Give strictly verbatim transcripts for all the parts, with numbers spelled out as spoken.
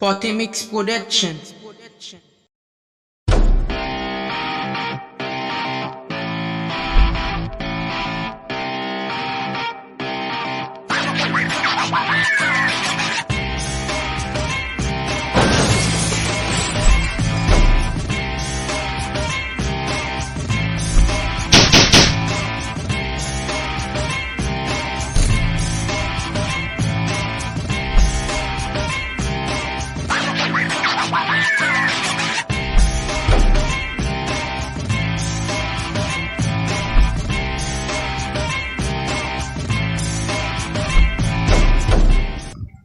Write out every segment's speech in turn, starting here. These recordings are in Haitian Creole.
Fortemix Production.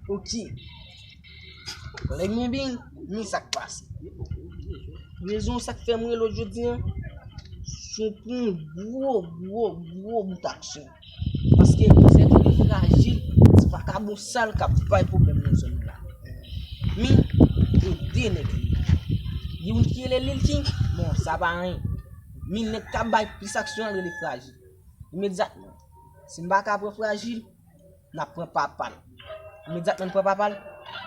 Ok. Lè mwen vin, men sa k pase. Rezon sa k fè mwen rele w jodi a, se pou yon gwo, gwo, gwo bout aksyon. Paske mizè toujou frajil, se vakabon sal k ap bay pwoblèm nan zòn nan. Men, yo de nèg li. Youn ki rele Lil King, bon, sa pa anyen. Men nèg k ap bay plis aksyon an rele Frajil. Imedyatman, si m pa ka pran Frajil, n ap pran papa l. Imedyatman n pran papa l,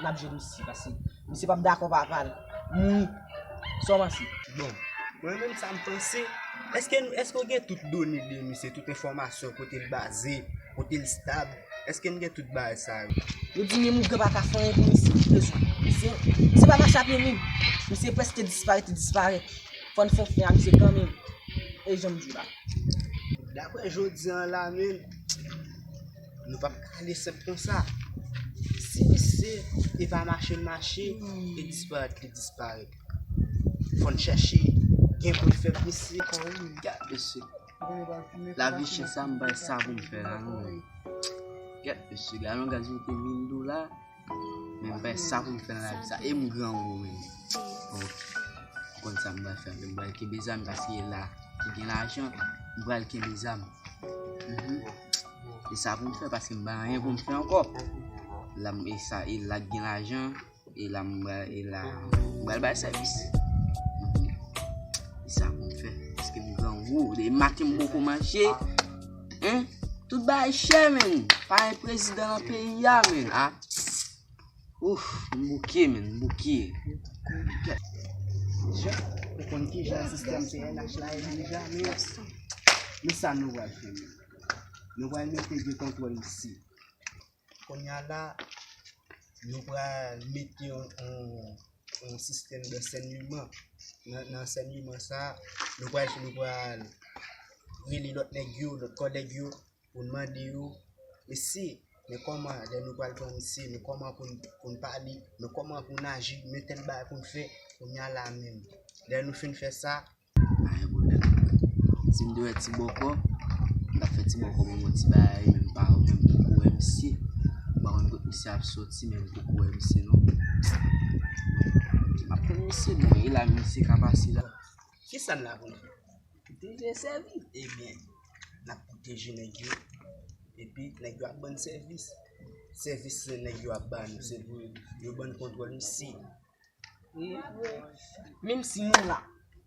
n ap jwenn misye, paske misye p ap dakò papa l mouri. Sa w panse? Bon, mwen menm sa m panse, èske nou, èske w gen tout done de misye, tout enfòmasyon, kote l baze, kote l stab? Èske n gen tout bagay sa yo? Yo di menm ougan pa ka fè anyen pou misye, ki bezwen. Misye, misye pa ka chape menm. Misye prèske disparèt, li disparèt. Fò n fè yon fen a misye kanmenm. E jan m di w la. Daprè jodi a la menm, nou p ap ka ale senp konsa. Si misye e pa mache l mache, e disparèt li disparèt. Fò n chèche gen pou n fè misye. Gad mesye. Lavi chè sa, m bay sa pou m fè la non. Gad mesye, gad yon gaz mete mil dola. Men m pa sa pou m fè nan lavi sa. E m grangou menm. Bon, ou konn sa m pral fè. M pral kenbe zam paske e la ki gen lajan. M pral kenbe zam. Mhm. E sa pou m fè paske m pa anyen pou m fè ankò. La m, e sa, e la k gen lajan. E la m pral, e la m pral bay sèvis. Mhm. E sa pou m fè. Paske m grangou. Depi maten m poko manje. Hein? Tout bagay chè, menn. Pa gen prezidan nan peyi a, menn. Ah. Ouf, m bouke, menn, m bouke. Jan, ou konn kijan sistèm P N H la ye deja, men, men sa nou pral fè, menn. Nou pral mete de kontwòl isi. Kounye a la, nou pral mete yon, yon, yon sistèm de sènyeman. Nan, nan sènyeman sa, nou pral, nou pral rele lòt nèg yo, lòt kòlèg yo, pou n mande yo, mesye, men kòman lè nou pral pran misye, men kòman pou n, pou n pale, men kòman pou n aji, men tèl bagay pou n fè, kounye a la menm. Lè nou fin fè sa, pa gen pwoblèm. Si m te wè ti bòkò, m t ap fè ti bòkò ban m yon ti bagay, men m pa, men m poko wè misye. M pa konn kot misye ap soti, men m poko wè misye non. M ap tann misye, bon, e la misye ka pase la. Kisa n la pou n fè? Pwoteje sèvi. Ebyen, n ap pwoteje nèg yo. Epi, nèg yo ap ban n sèvis. Sèvis nèg yo ap ba nou, se pou yo ban n kontwòl misye. E, menm si nou la,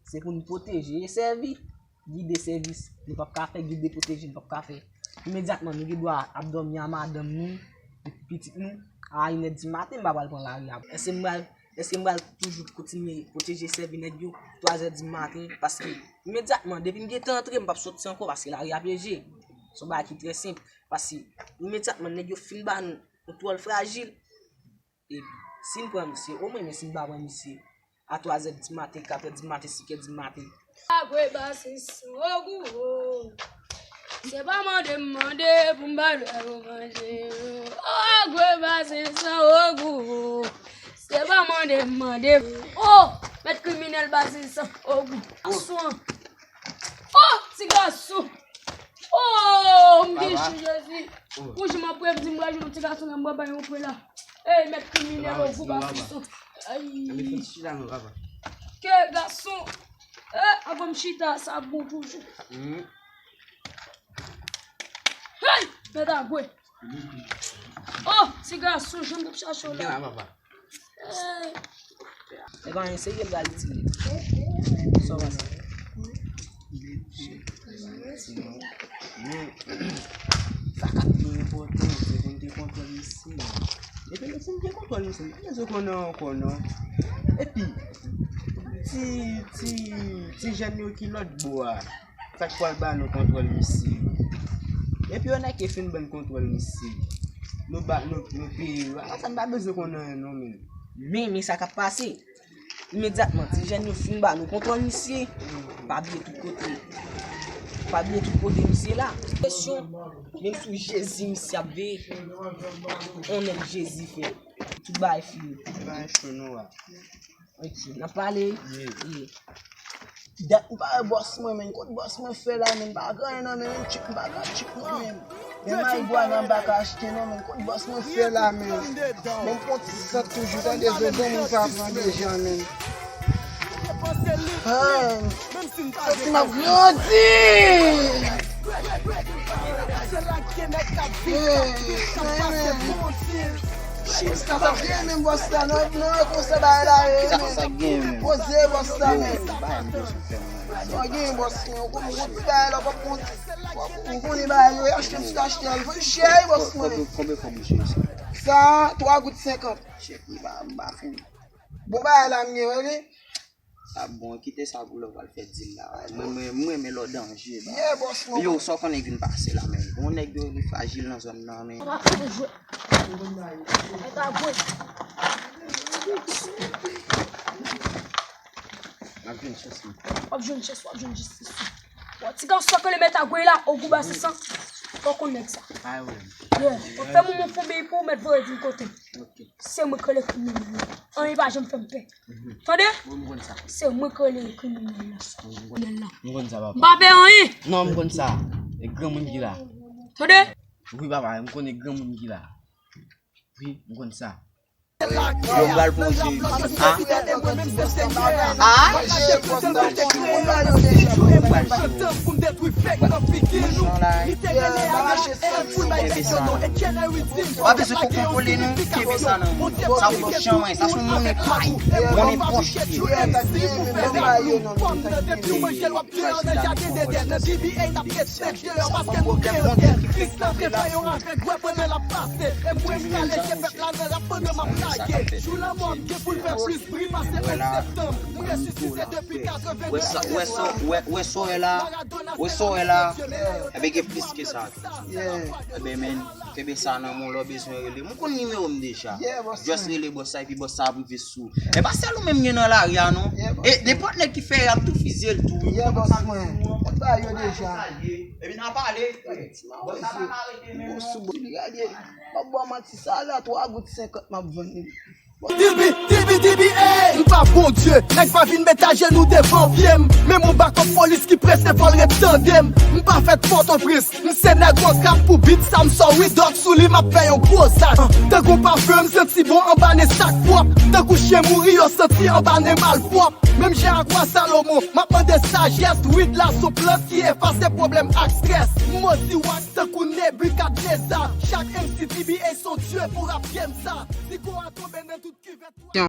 se pou n pwoteje e sèvi. Gide sèvis, nou p ap ka fè, gide pwoteje, nou p ap ka fè. Imedyatman, nou gen dwa ap dòmi a madanm nou, epi pitit nou, a inè di maten, m pa pral pran lari a. Èske m pral Èske m pral toujou kontinye pwoteje sèvi nèg yo twazè di maten? Paske imedyatman, depi m gentan antre, m p ap soti ankò paske lari a pyeje. Se yon bagay ki trè senp. Paske imedyatman, nèg yo fin ba nou yon twòl frajil, epi si n pran misye, omwen, men si n pa pran misye a twazè di maten, katrè di maten, senkè di maten, Agwe basis, ogou, o. Se pa mande m mande pou m ba lè yo manje, o. O, agwe basis, ogou, o. Se pa mande m mande. O, mèt kriminèl basis, ogou. Gason. O, ti gason. O, m gen chou, Jezi. Pou jan m ap revdi m wè yon ti gason nan m wè bay yon pre la. Ey, mèt kriminèl, ogou basis. Ay. Ke gason. Eh, avan m chita, sa bon toujou. Hey, mèt agwe. Oh, ti gason, jan m t ap chache w la. Eh. E pa anyen serye l pral tire. Sa w panse? Men, sa k ap pi enpòtan, se pou n te kontwòl misye. Epi nou fin gen kontwòl misye, nou pa bezwen konnen ankò non. Epi ti, ti, ti jèn yo ki lòt bò a, sa k pral ba nou kontwòl misye yo? Epi yo nèk fin ban n kontwòl misye yo, nou ba, nou, nou peye yo. Sa n pa bezwen konnen anyen non, men. Men, men sa k ap pase. Imedyatman, ti jèn yo fin ba nou kontwòl misye, pa bliye tout kote. Pa bliye tout kote misye la. Kesyon, menm sou Jezi misye ap veye. On nèg Jezi fè. Tout bagay fini. Tout bagay cho nou a. Ok, n ap pale. Yeah. Yeah. Dat m pa wè bòs mwen, men. Kot bòs mwen fè la, men? Pa gen anyen non, men. Menm tchik m pa ka tchik non, men. Men marigwana m pa ka achte non, men. Kot bòs mwen fè la, men? Men m pran ti sant toujou, tande, zozon moun pa pran deja, men. Ah, santi m ap grandi. Yeah, yeah, man. Sa sa gen menm bòs la, non, non, konsa bagay la ye, men. Poze bòs la, men. Sa gen bòs mwen, ou konn, ou konn bagay la, w ap konn, ou konnen bagay yo, achte m sou achte, l vann chè, bòs mwen. Konbyen, konbyen kòb ou cheri sa? Sa, twa goud senkant. Chèk li pa, m pa fin. Bon bagay la, m gen, wi. Ah bon, kite sa pou lè w pral fè dil la. Mwen, mwen, mwen renmen lè w danje, ba. Yeah, bòs mwen. Yo, sa w konnen vin pase la, men. Bon, nèg yo, li frajil nan zòn nan, men. Mèt Agwe. M ap jwenn chans, wi. W ap jwenn chans, w ap jwenn jistis, wi. Bon, ti gason k rele Mèt Agwe la, Ogou Basisan. Ou konn nèg sa. Ah, wi. Yeah. Ou fè moun moun fon beyi pou ou mèt voye di l kote. Ok. Se mwen k rele kriminèl la. Anyen pa janm fè m pè. Mhm. Tande? Wi, m konn sa. Se mwen k rele kriminèl la. Wi, m konn, kriminèl la. M konn sa, papa. M pa pè anyen. Non, m konn sa. E granmoun ki la. Tande? Wi, papa, m konnen granmoun ki la. Wi, m konn sa. Yo pral pran w jiri. Ah? Ah? Jan la. Kenbe sa. W ap bezwen kòkon kole nou, kenbe sa nan men w. Sa se yon janwen, sa se yon monnen pay, monnen pòch li ye. Sa pa pwoblèm, Bondye ki fè m la. Wè sa, wè sa, wè, wè sa w wè la, wè sa w wè la. Enben, gen plis ke sa. Yeah. Enben, men, kenbe sa nan men w, lè w bezwen rele m. Ou konn nimewo m deja. Yeah, bòs. Just rele bòs la, epi bòs la ap rive sou ou. E pa sèl ou menm gen nan lari a, non. Yeah, bòs. E nenpòt nèg ki fè, y ap tou fizye l tou. Yeah, bòs mwen. Mwen ba yo deja. Epi n a pale. Bòs la pa ka rete menm, non. Gade, m ap ba w manti, sa la, twa goud senkant m ap vann li. Dibi, dibi, dibi, ey! M pa Bondye, nèg pa vin met ajenou devan pye m. Men mon bakòp polis ki prese fò l ret tande m. M pa fèt Pòtoprens, m se nèg Okap pou bit sa m sò wi dòk sou li m ap fè yon gwo zak. Tankou pafen m santi bon anba nen sak pwòp. Tankou chen mouri yo santi anba nen malpwòp. Menm jan ak wa Salomon, m ap mande sajès. Wid la se yon plant ki efase pwoblèm ak strès. M modi w ak tankou Nebikadneza. Chak M C D B A se yon dye pou rap game sa.